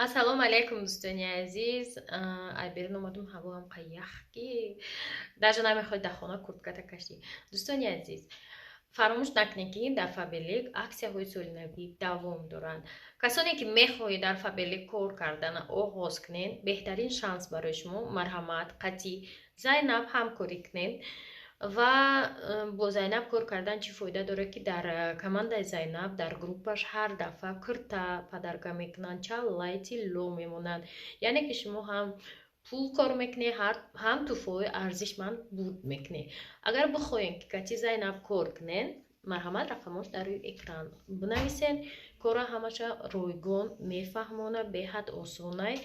Ассалому алайкум, дӯстони азиз. Ай берун омадум, ҳаво ҳам ях, ки даже намехоҳед дар хона куртката кашӣ. Дӯстони азиз, фаромӯш накунед, ки дар Фаберлик аксияҳои солинавӣ давом доранд. Касоне ки мехоҳед дар Фаберлик кор кардана оғоз кунед, беҳтарин шанс барои шумо. Марҳамат, қатъи Зайнаб ҳамкорӣ кунед. Ва бо Зайнаб кор кардан чӣ фоида дорад, ки дар командаи Зайнаб, дар группаш ҳар дафъа курта подарка мекунанд, чаллаи тилло мемонанд. Яъне ки шумо ҳам пул кор мекунед, ҳам тӯҳфаҳои арзишманд бурд мекунед. Агар бихоҳем, ки кати Зайнаб кор кунед, марҳамат, рақамош дар рӯи экран, бинависед. Кора ҳамаша ройгон мефаҳмонад, беҳад осонай.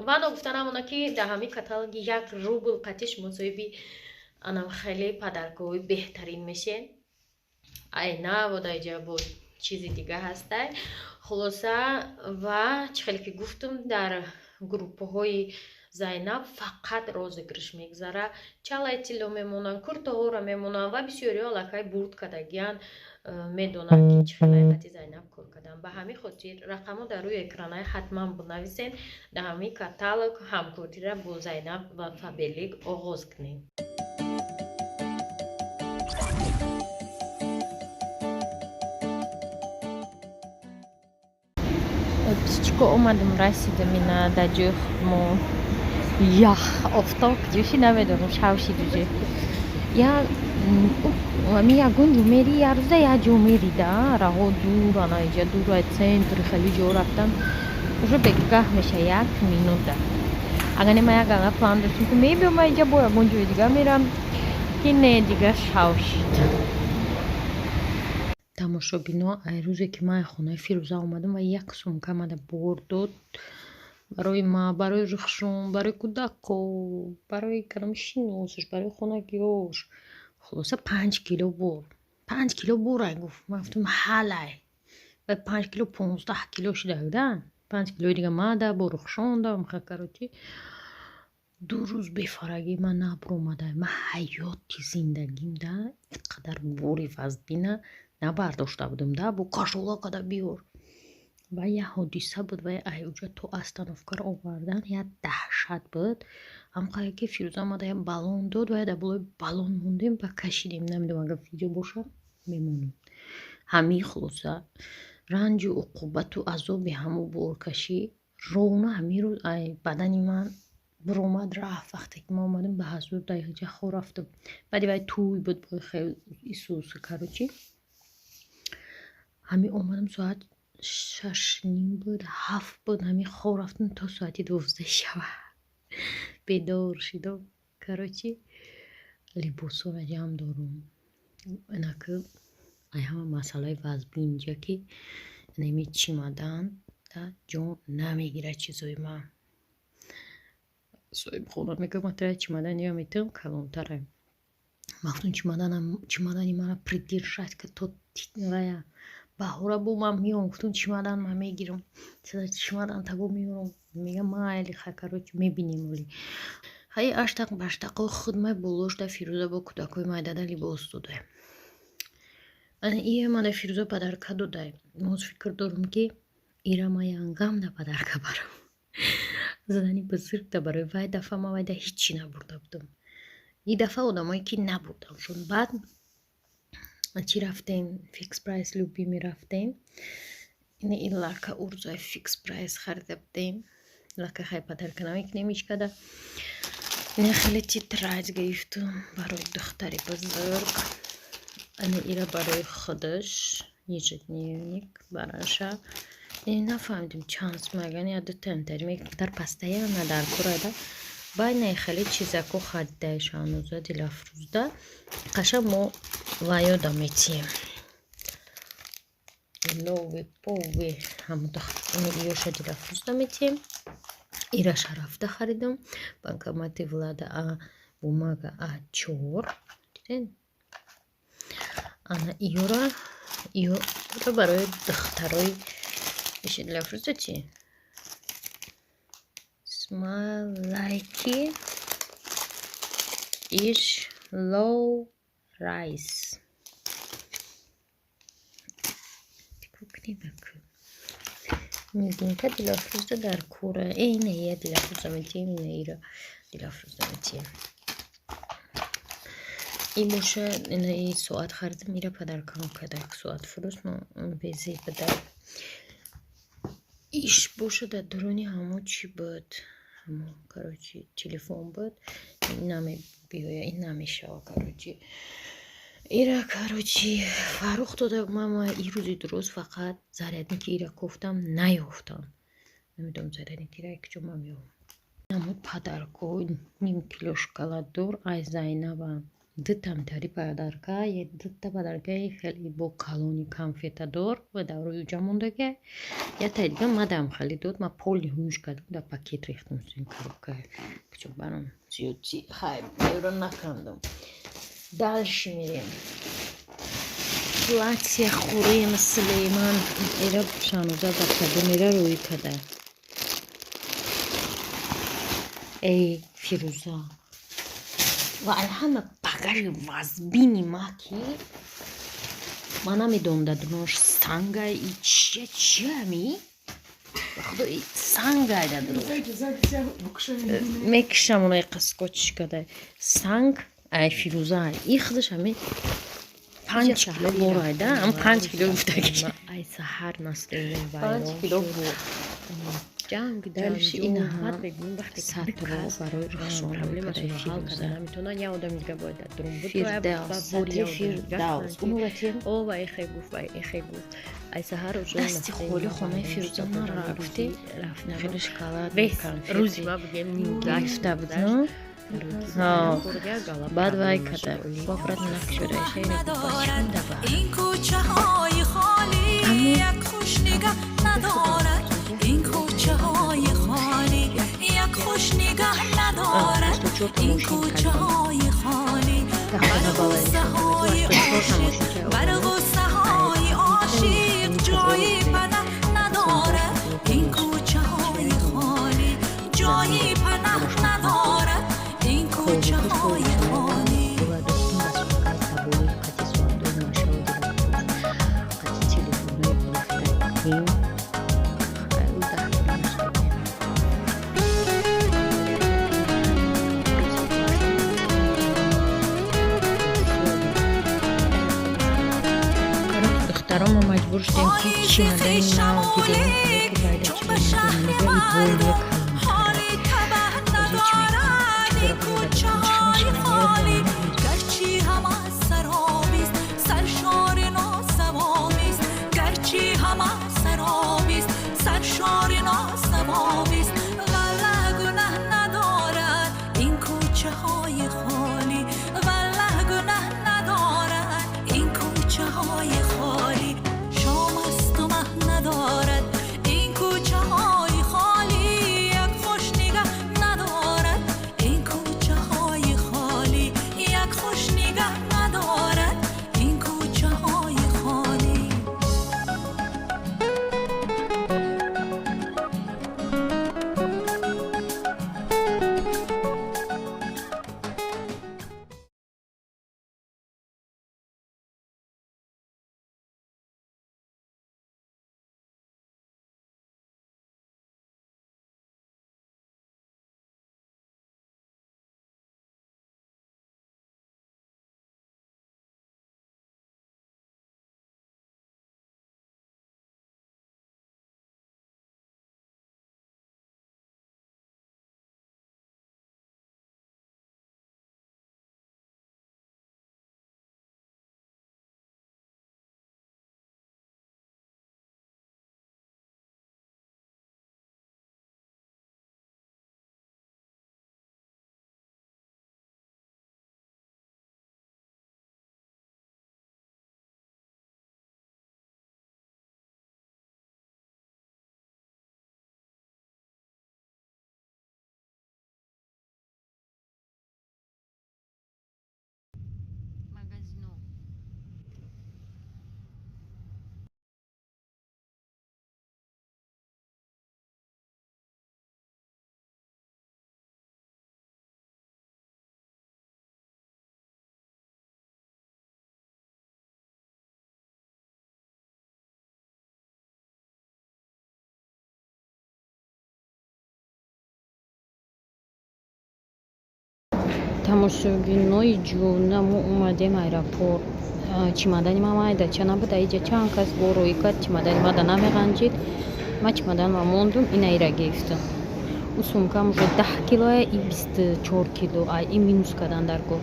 Ва ногуфта намонад, ки дар ҳамин каталоги 1 рубл қати шумо соҳиби анам хеле подаркаҳои беҳтарин мешед. Ай навода, иҷа бо чизи дига ҳастай. Хулоса, ва чӣ хеле ки гуфтум, дар группаҳои Зайнаб фақат розыгрыш мегузара, чалаи тилло мемонанд, куртаҳоро мемонанд ва бисёриҳо аллакай бурд кардагиянд, медонанд, ки чӣ хел ҳайқати Зайнаб кор карданд. Ба ҳамин хотир рақамҳо дар рӯи экранаи, ҳатман бинависед, дар ҳамин каталог ҳамкориро бо Зайнаб ва Фаберлик оғоз кунед. Птичка омадем, расидем ина дар ҷои худмо. Ях, офтоб куҷоши намедонам, шав шид уже. Я ами ягон ҷо мери, як рӯза як ҷо мери, да раҳо дур, ана иҷа дур, центри хеле ҷо рафтан уже бегаҳ меша, як минута. Агар не, ма як ана план доштем, ки мебиём ма иҷа, бо ягон ҷои дига мерам, ки не, дига шав шид. Тамошобино, ай рӯзе ки ман хонаи Фирӯза омадам ва як сумка мада бор дод барои ма, барои рухшон, барои кӯдако, барои кадом шиносаш, барои хонагиёш, хулоса 5 кило бор, 5 кило борай гуфт. Ман гуфтам, ҳалай ва 5 кило 15 кило шуда да, 5 килои дига мада бо рухшонда. Короче, 2 рӯз бефарагӣ ман набуромада. Ман ҳаёти зиндагим да ин қадар бори вазбина набардошта будам, да бо кашола када биёр. Ва як ҳодиса буд, ва ай уҷа то остановкаро овардан як даҳшат буд. Ҳамқая ки Фирӯза омада, як баллон дод ва дар болои баллон мондем ва кашидем. Намедонам, агар видео боша, мемонем. Ҳамин хулоса, ранҷу уқубату азоби ҳамун боркашӣ ровно ҳамин рӯз ай бадани ман биромад, рафт. Вақте ки ма омадам, ба ҳазур дар хор рафтам. Баъди вай тӯй буд, хел исус. Короче, ҳамин омадам, соат 6:30 буд, 7 буд, ҳамин хоб рафтам, то соати 12 шава бедор шидам. Короче, либосҳоро ҷамъ дорум. Инаки ай ҳама масъалаи вазбин инҷа, ки неми чимадан да ҷо намегирад чизои ман. Соҳибхона мегӯяд, ман тара чимадан ё метавонам калонтарам. Ман гуфтам, чимадани мана придержать ка то вая баҳора бо ман меом. Гуфтам, чимадан ман мегирам, чимадан таго меорам. Мегам, майли, ха, короче, мебинем. Оли ҳаи аштақ баштақои худмай болош да Фирӯза бо кӯдакҳои майдада либос додай. Ие мана Фирӯза подарка додай. Моз фикр дорам, ки ира ма янгам да подарка барам. Зани бузургда барои вай дафъа ма вайда ҳиччи набурда будам. И дафъа одамое ки набурдамшон. Баъд чӣ рафтем? Фикс Прайс Любимый рафтем. Ина ин лака урзои Фикс Прайс харида будем. Лака хай подарка намекунем ҳеҷ када. Ина хеле тетрадь гирифтум барои духтари бузург. Ана ира барои худаш ежедневник бараша. Нафаҳмидем чанд сумаган, я дутаимтари мекунтар пастая на дар курада. Баъд на хеле чизако харидаи Шаҳноза, Дилафрӯзда қаша мо ваёда метиҳем. Лови пови ҳамёша Дилафрӯзда метиҳем. Ира шарафта харидам. Банкомати Влада, а бумага А4 диден. Ана иёра барои духтарои иши Дилафрӯза чи? Smile like иш low rice. Мигинка Дилафрӯза дар кора. Э, ина я Дилафрӯза метиҳем, ина ира Дилафрӯза метиҳем. И боша, ина и соат харидам, ира подаркам кардак, соат фурӯз, но безеб буда. Иш боша, дар дуруни ҳамо чӣ буд? Ҳамо, короче, телефон буд. Намебиёя, ин намешава, короче. Ира, короче, Фаррух дода. Мама и рӯзи дуруст фақат зарядники ира кофтам, наёфтам. Намедонам, зарядники ира куҷо ман меёбам. Намо подарко ним кило шоколаддор ай Зайнабам. Дутамтари подарка, дута подаркаи хеле бо калони конфетадор ва дар рӯи уҷа мондага. Ятаи дига мадам хеле дод, ма поли ҳуш кардам, дар пакет рехтам, коробка куҷо барам зиёдчи. Хай, ёро накандам. Дальше мерем. Платья хӯрем Сулейман ира Шаноза бахшада мера рӯй када. Эй, Фирӯза. Ва алҳама багажи вазбини ма, ки ман намедонам, дар дунош сангай и чия, чиями? Ба худо, и сангай дар дунош. Мекишам онаи қаскочиш када. Санг ай Фирӯза, и худаш ҳами 5 кило борай да, ам 5 кило гуфтаги. Ай саҳар настроение 5 кило бор. Ҷанг. Дальше инаҳа сатро барои Рухшона. Проблемашонро ҳал карда наметавонанд, як одами дига бояд дар дурун буд. Фирдавс, сатри Фирдавс. О, ва эхе гуфт, ва эхе гуфт. Ай саҳар уже дасти холи хонаи Фирӯза нарафтӣ. Хеле шоколад. Весь рӯзи ма бигем гирифта буд. Баъд вай када обратно накушодаша. Ин кӯчаҳои холӣ як хуш нигаҳ надорад, ин кӯчаҳои холӣ як хуш нигаҳ надорад, ин кӯчаҳои холӣ бар ғуссаҳои ошиқ, бар ғуссаҳои ошиқ ҷои панаҳ надорад, ин кӯчаҳои холӣ ҷои панаҳ надорад, ин кӯчаҳои холӣ. Духтаро, мо маҷбур шудем, ки чемодани нав гирем, ки байда Чун ба шаҳри мардум ҳоли табаҳ надорад, ин кӯчаҳои холӣ гарчи ҳама саробист, саршори носавобист, гарчи ҳама саробист, саршори носавобист, валлаҳ, гунаҳ надорад ин кӯчаҳои холӣ, валлаҳ, гунаҳ надорад ин кӯчаҳои холӣ. Шом асту маҳ надорад, ин кӯчаҳои холӣ як хуш нигаҳ надорад. Тамошобинои ҷона, мо омадем аэропорт. Чемодани ма майдача набуд, аиҷа чанд кас бо роӣ кард, чемодани мада намеғанҷид. Ма чемоданма мондум, ина ира гирифтам. Ӯ сумкам уже 10 килоя и 24 кило, ай и минус кардан дар кор.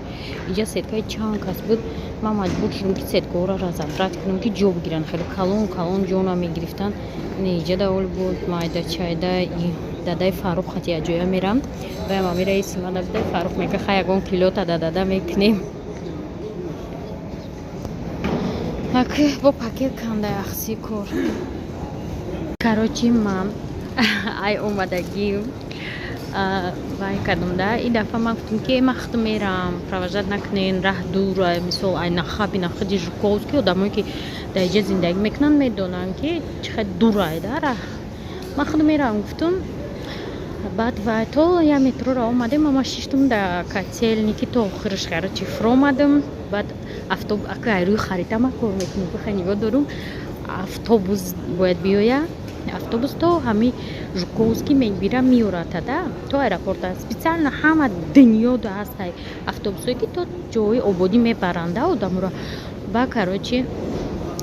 Иҷа сеткаи чанд кас буд, ман маҷбур шудам, ки сеткаҳоро разобрать кунам, ки ҷо бигиранд. Хеле калон калон ҷо намегирифтанд. Ина иҷа давол буд майдачайда. Дадаи Фаррух хати аҷоя мерам, ваям ами раиси мада буда. Фаррух мега: «Хай, ягон килота да дада мекунем». Ак бо пакет кандай ахси кор. Короче, ман ай омадагӣ вай кардам да. Ин дафъа ман гуфтам, ки ман худам мерам, провожать накунен, раҳ дур. Мисол, ай нахаби нахуди Жуковский, одамое ки дар иҷа зиндагӣ мекунанд, медонанд, ки чӣ хел дурай да раҳ. Ман худам мерам, гуфтум. Баъд вай то я метроро омадем, ама шиштум да Котельники то охириш. Короче, фуромадам. Баъд автобус, ака, ай рӯи харита ман кор мекунем, бихай нигоҳ дорум, автобус бояд биёя. Автобус то ҳами Жуковский мегира, меёрата да то аэропорта. Специально ҳама дунёда ҳастай автобусое, ки то ҷои ободӣ мебаранда одамро. Ба короче,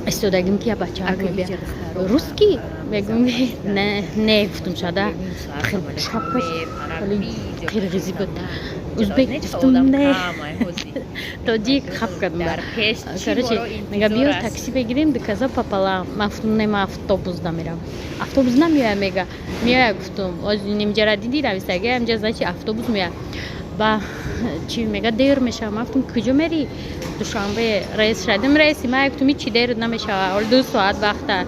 истодагим, ки я бачаак мебия: «Русский?» Мегум: «Не, не», гуфтум. Шада шапкаш қирғизӣ буд. «Узбек?» Гуфтум: «Не, тоҷик». Хап кардам. Короче, мега: «Биё, такси бегирем, доказа пополам». Ман гуфтум: «Не, ман автобус намерам». «Автобус намеояд?» Мега: «Меояд», гуфтум. Нимҷара диди, нависаги амҷа, значит, автобус меояд. Ба чӣ мега: «Дер мешавам». Ман гуфтум: «Куҷо мери?» «Душанбе рейс шадим». Рейси ман гуфтум: «Ҳичи дер намешава, ҳол 2 соат вақта».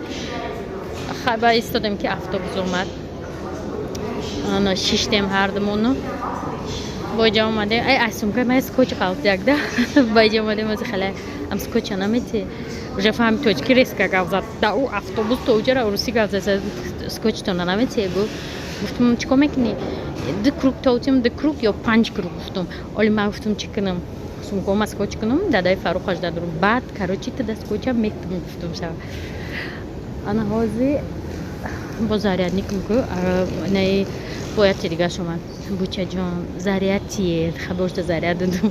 Ба истодем, ки автобус омад. Ана шиштем ҳардумону боиҷа омадем. Ай, ай сумкаи ман скотч қалтяк да. Ба иҷа омадем, ози хеле ам скотча намети. Уже фаҳми, тоҷики резко гап зад да ӯ автобус, то уҷара урусӣ гап зад. «Скотчтона намети?» Гу гуфтум: «Чӣ кор мекунӣ? Ду круг тотим, ду круг ё панҷ круг?» Гуфтум. Оли ман гуфтум: «Чӣ кунам, сумкаома скотч кунам?» Дадаи Фаррух аждадурум. Баъд, короче, туда скотча метум, гуфтум. Шава ана ҳозир бо зарядник ку наи бояд дигаш омад: «Бучаҷон, заряд тиед». Хабошта заряд додум.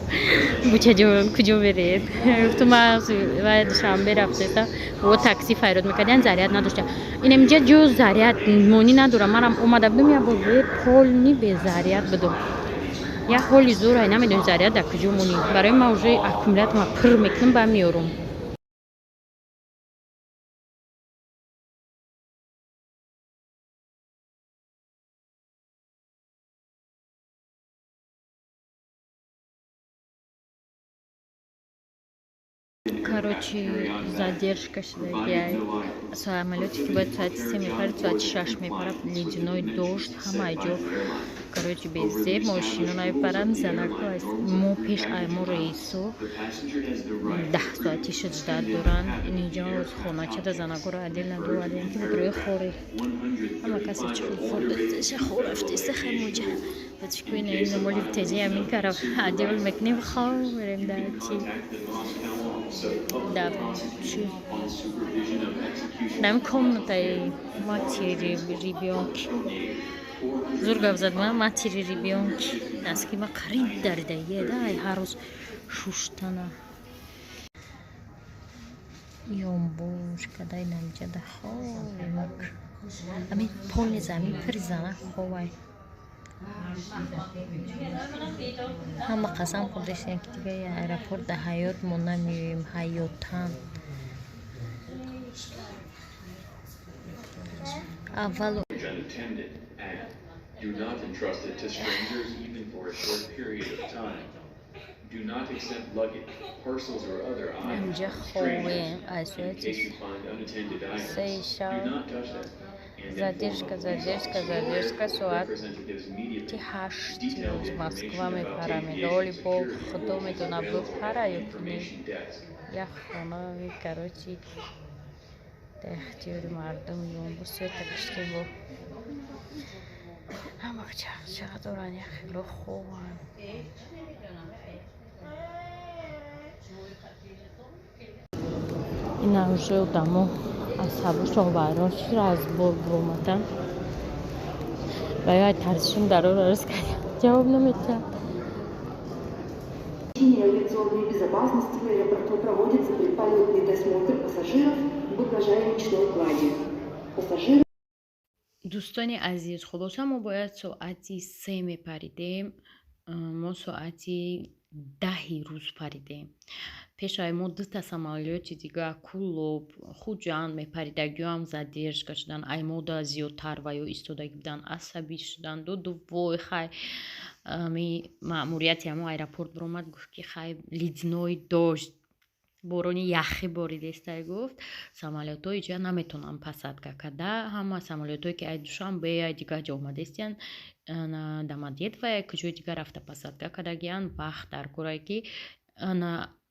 «Бучаҷон, куҷо меред?» Гуфтум: «Ман Душанбе рафтеста». Во такси файрод мекардян, заряд надошта. Инаминҷа ҷо заряд монӣ надорам. Манам омада будум, як бор полный безаряд будум. Як ҳоли зӯрай, намедонем заряд дар куҷо монӣ. Барои ман уже аккумулятор пур мекунам, ба меёрум. Короче, задержка шудагиай. Самолёте, ки бояд соати 3 мепарад, соати 6 мепарад. Ледяной дождь ҳамаи ҷо, короче, безеб, мошино намепаранд. Занако мо пеш ай мо рейсо 10 соати шуд, ждать доранд. Инҷо хоначада занакоро отдельно довардем, ки рӯи хори ҳама касе чӣ хӯрда хор рафтеста хаймоҷа бачикӯина иномоли тези ҳамин кара адёл мекунем, хов мерем дар чи дар чи дар комнатаи матери ребёнки. Зур гап зад, ман матери ребёнки носки ма қариб даридагия да, ай ҳар рӯз шуштана. Ёмбош кадай намҷада ховемак. Ами полный замин пири зана ховай. Ҳама қасам хӯрдаштем, ки дига аэропорт дар ҳаёт мо намеоем, ҳаётан. Аввал Unattended and do not entrust it to strangers even for a short period of time. Do not accept luggage, parcels or other items инҷа from ховем strangers. Аз In соати case you find unattended items, сеи do шаб not touch them and inform задержка, a police задержка, officer or задержка. airport Соати representatives immediately. 8 Detailed Москва information about мепарам. aviation Оли бо security худо rules is медона, available бипара at the ё ки не. information desk. Як хонави, короче, дар ихтиёри мардум. Ёнбу света киште, бо ҳама чақ доранд, як хело хованд. Ина уже одамо асабошон вайрон шуд, аз бор буромадан ва ё ай тарсишон дарора рис кардям, ҷавоб наметиҳад. Авиационной безопасности в аэропорту проводится предполетный досмотр пассажиров, багажа и ручной клади. Пассажиры Дӯстони азиз, хулоса, мо бояд соати 3 мепаридем, мо соати 10-и рӯз паридем. Пешаи мо дута самолёти дига, Кӯлоб, Хуҷанд мепаридагиёам задержка шудан, ай мода зиёдтар ва ё истодагӣ будан, асабӣ шудан. Дуду вой, хай, ми маъмурияти ҳамо аэропорт биромад, гуфт, ки хай, ледяной дождь, борони яхӣ боридестай, гуфт, самолётҳо иҷа наметавонанд посадка карда. Ҳама самолётҳое, ки ай Душанбе, ай дигар ҷо омадестиянд, Домодедово, куҷои дигар рафта посадка кардагиянд. Вақт дар корае, ки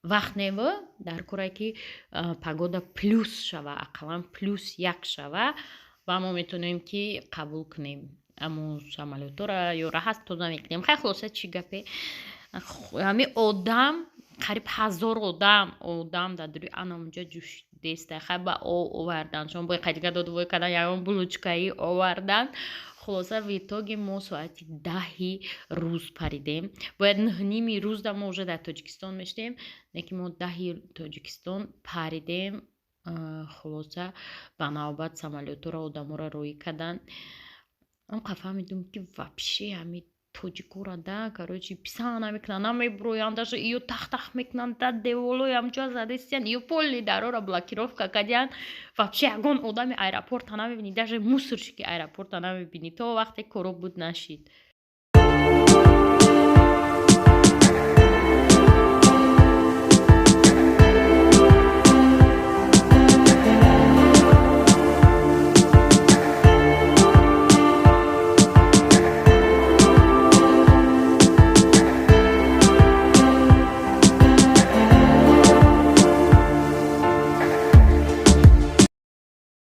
вақт нево, дар корае, ки погода плюс шава, ақаллан +1 шава ва мо метавонем, ки қабул кунем аммо самолётҳоро ё раҳат тоза мекунем. Хай, хулоса, чӣ гапе, ҳами одам, қариб 1000 одам дар дури анамунҷа ҷӯшидеста. Хай, ба овардан шон бо қайдига доду вой кардан, ягон булочкаӣ овардан. Хулоса, в итоге мо соати 10-и рӯз паридем. Бояд 9:30 рӯзда мо уже дар Тоҷикистон мешудем, лекин мо 10-и Тоҷикистон паридем. Хулоса, ба навбат самолётҳоро, одаморо роҳӣ карданд. Он қа фаҳмидум, ки вообще ҳами тоҷикора да, короче, писанд намекунанд, намебуроянд. Даже ё тахтах мекунанд, да деволои ҳамҷо задестиянд, ё поли дарора блокировка кардиянд. Вообще ягон одами аэропорта намебинӣ, даже мусорщики аэропорта намебинӣ, то вақте коро буд нашид.